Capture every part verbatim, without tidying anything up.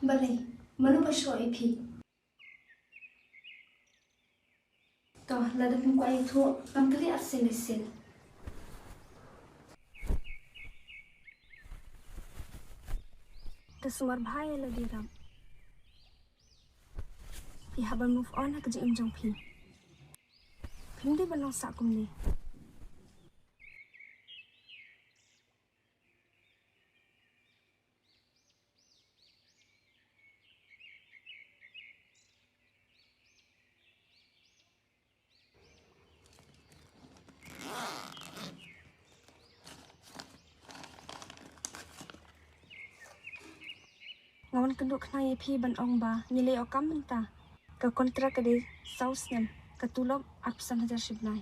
Balei, mano ba shoh ïa phi? To, lada phim kwah ïathuh, ngam kylli arsien lai sien. To sumar bha ïa lade Ram. Phi hap ban move on ha ka jingim jong phi. Phim dei ban long sah kumne. Nga wan kynduh khnang ïa phi ban ong ba ngi leh ïa u kam mynta. Ka kontrak ka dei saw snem, ka tulop arphew san hajar shi bnai.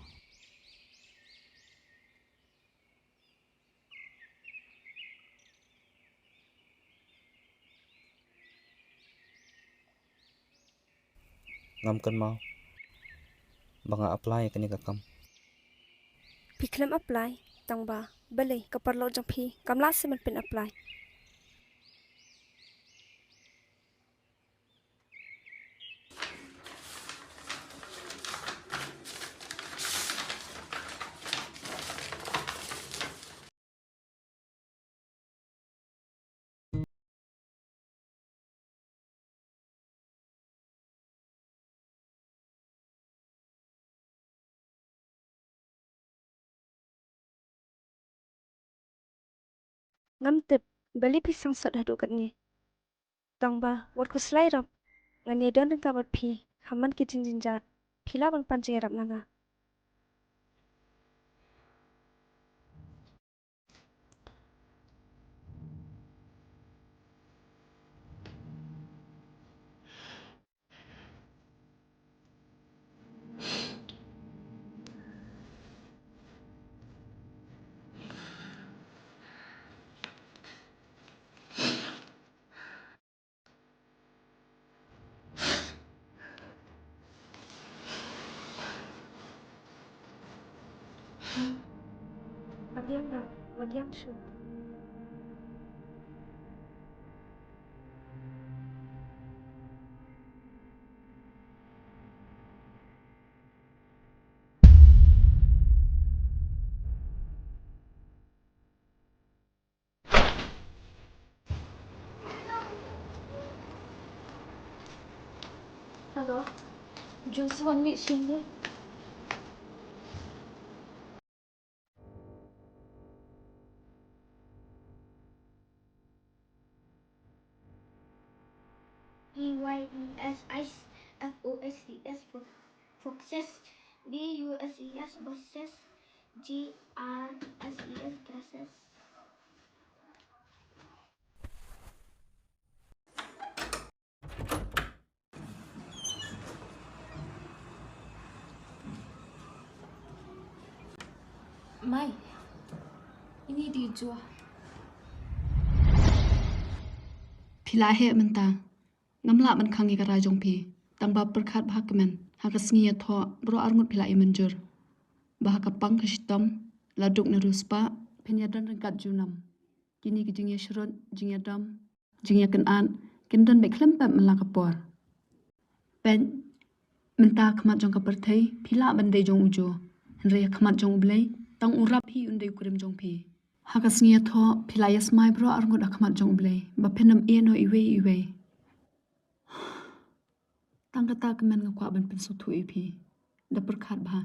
Ngam kynmaw ba nga apply ïa kane ka kam. Phi khlem apply, tang ba balei ka paralok jong phi kam lah shuh ban pyn-apply. Ngam tip balei phi sngewsot haduh katne. Tang ba wat khuslai Ram, ngan ïadon ryngkat bad phi ha man ki jingjynjar. Phi lah ban pan jingïarap na nga. Wat ïam Ram, wat ïam shuh. Hello. Jun sa wan mih sien de. P Y E S S F O X E S, fo-, foxes. B U S E S, buses. G R S E S, grasses. Mai, ini di jua. Phi la heh mynta. Ngam lah ban khang ïa ka rai jong phi. Tang ba pyrkhat bha kmen. Ha ka sngi ïathoh baroh arngut phi la ïa mynjur ba ha ka pang ka shitom la duk na riewspah phin ïadon ryngkat junom. Kine ki jingïashrut, jingïadom, jingïakynad kin don beit khlem pep man la ka por. Peit, mynta ha khmat jong ka pyrthei phi lah ban dei jong u Joe, hynrei ha khmat jong U Blei tang u rap hi un dei u krim jong phi. Ha ka sngi ïathoh phi la ïasmai baroh arngut ha khmat jong U Blei ba phin ym ïehnoh iwei iwei. Tang kata kmen nga kwah ban pynsngewthuh ïa phi. Da pyrkhat bha.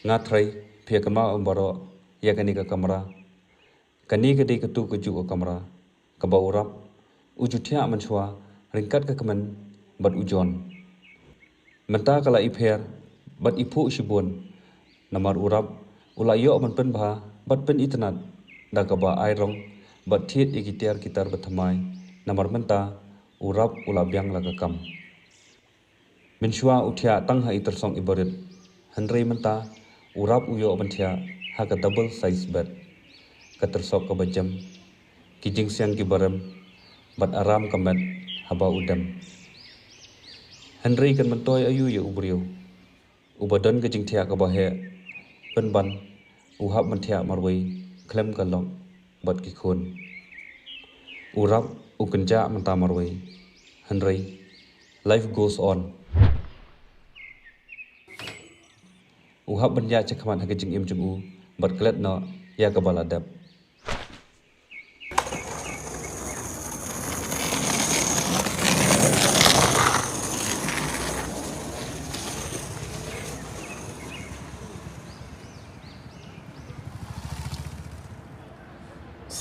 Nga trai, phi ïa kynmaw em baroh ïa kane ka kamra. Kane ka dei katu kajuh ka kamra kaba u rap u ju thiah mynshuwa ryngkat ka kmen bad u John. Mynta ka la ipher bad iphuh shibun Namar u Rap u la ïoh ban pynbha bad pynitynnad da kaba ai rong bad thied ïa ki tiar ki tar ba thymmai, namar mynta u Rap u la biang la ka kam. Mynshuwa u thiah tang ha i tyrsong i barit, hynrei mynta u Rap u ïoh ban thiah ha ka double size bed. Ka tyrsong kaba jem, ki jingsiang kiba rem, bad aram ka met haba u dem. Hynrei kan myntoi aïu ïa u briew uba don ka jingthiah kaba heh, pynban u hap ban thiah marwei khlem ka lok bad ki khun. U Rap u kynjah mynta marwei, hynrei life goes on. U hap ban ïaid shakhmat ha ka jingim jong u bad klet noh ïa kaba la dep.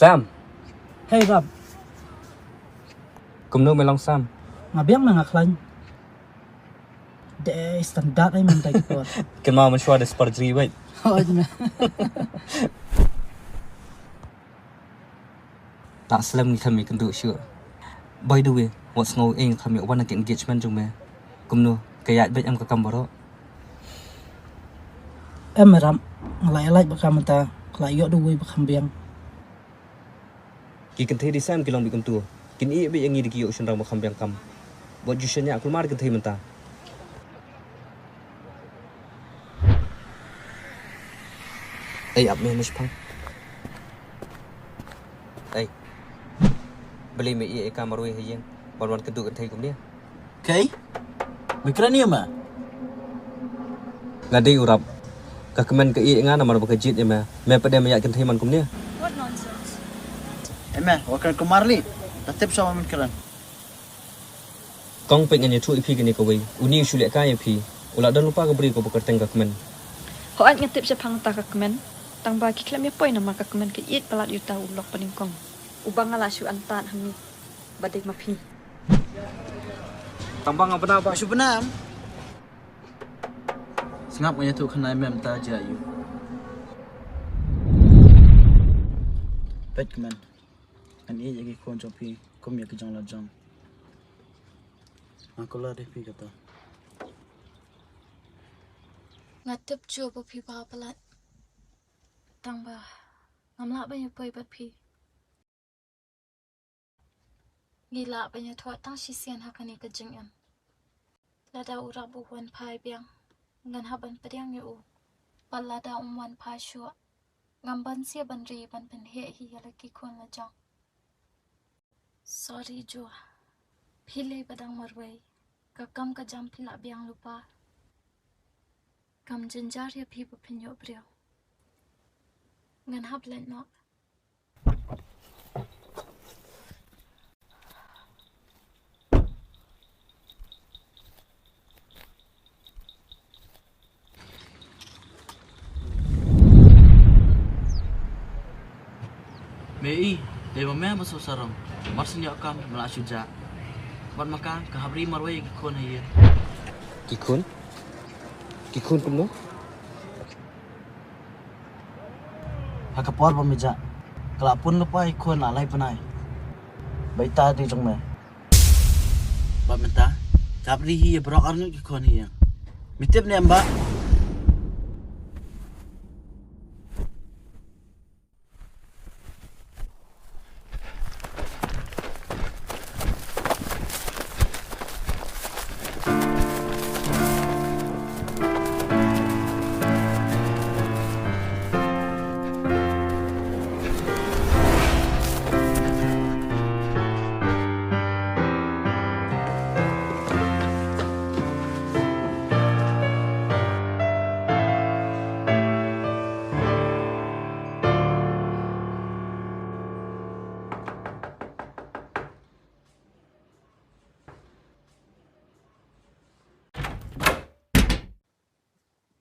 Sam. Hey Rap. Kumno me long Sam? Nga biang, me nga khlaiñ. De standard ai mynta ki por. Kynmaw mynshuwa de spar jri wei. Hooid me. Ta slem ngi kham ïakynduh shuh. By the way, wat sngew ïa nga kham ïa wan ha ka engagement jong me. Kumno, ka ïaid beit em ka kam baroh? Em me Rap, nga la ïa lait ba ka mynta, ka la ïoh da uwei ba kham biang. Ki kynthei dei sem ki long beit kumtu. Kin ïeh beit ïa ngi da ki ïoh shynrang ba kham biang kam. Wat ju shaniah kulmar kynthei mynta. Ei, ap me na shipang. Ei. Balei me ïeh ïa ka marwei ha ïing ban wan kynduh kynthei kumne? Kaei? Me kren ïa ma? Nga dei u Rap. Ka kmen ka ïeh ïa nga namar ba ka jied ïa me. Me pat de me ïaid kynthei man kumne. What nonsense. Em me, wat kren kumar lei. Ta tip shuwa ma me kren. Kong, peit, ngan ïathuh ïa phi kane kawei. Une u shu lehkai ïa phi. U la don lypa ka briew kaba kyrteng ka Kmen. Hooid nga tip shaphang uta ka Kmen. Tang ba ki khlem ïa poi namar ka Kmen ka ïeit palat ïa uta u lok ba nyngkong. Uba nga la shu antad hangne. Ba dei ma phi. Tang ba nga bna ba shu bna. Sngap, ngan ïathuh khana ïa me mynta jia ïa u. Peit Kmen. Ngan ïeit ïa ki khun jong phi kum ïa ki jong la jong. Nga kular ïa phi kata. Nga tip jur ba phi bha palat. Tang ba ngam lah ban ïa poi bad phi. Ngi lah ban ïathoh tang shisien ha kane ka jingim. Lada u Rap u wan phai biang, ngan hap ban pdiang ïa u. Bad lada um wan phai shuh, ngam banse ban ri ban pynheh hi ïa la ki khun la jong. Sorry Jua. Phi lei ba dang marwei. Ka kam ka jam phi lah biang lypa. Kam jynjar ïa phi ba phin ïoh briew. Ngan hap leit noh. Me i, dei ma me ba sngewsarong. Mar shu ïoh kam me la shu jah. Bad ma ka, ka hap ri marwei ki khun ha ïing. Ki khun? Ki khun kumno? Ha ka por ba me jah, ka la pun lypa ïa ki khun la lai bnai. Ba ita dei jong me. Bad mynta ka hap ri hi ïa baroh arngut ki khun ha ïing. Me tip ne em bah?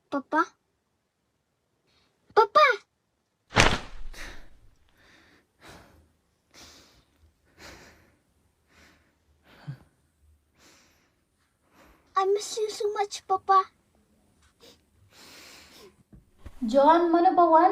Papa? Papa! I miss you so much, Papa. John, mano ba wan?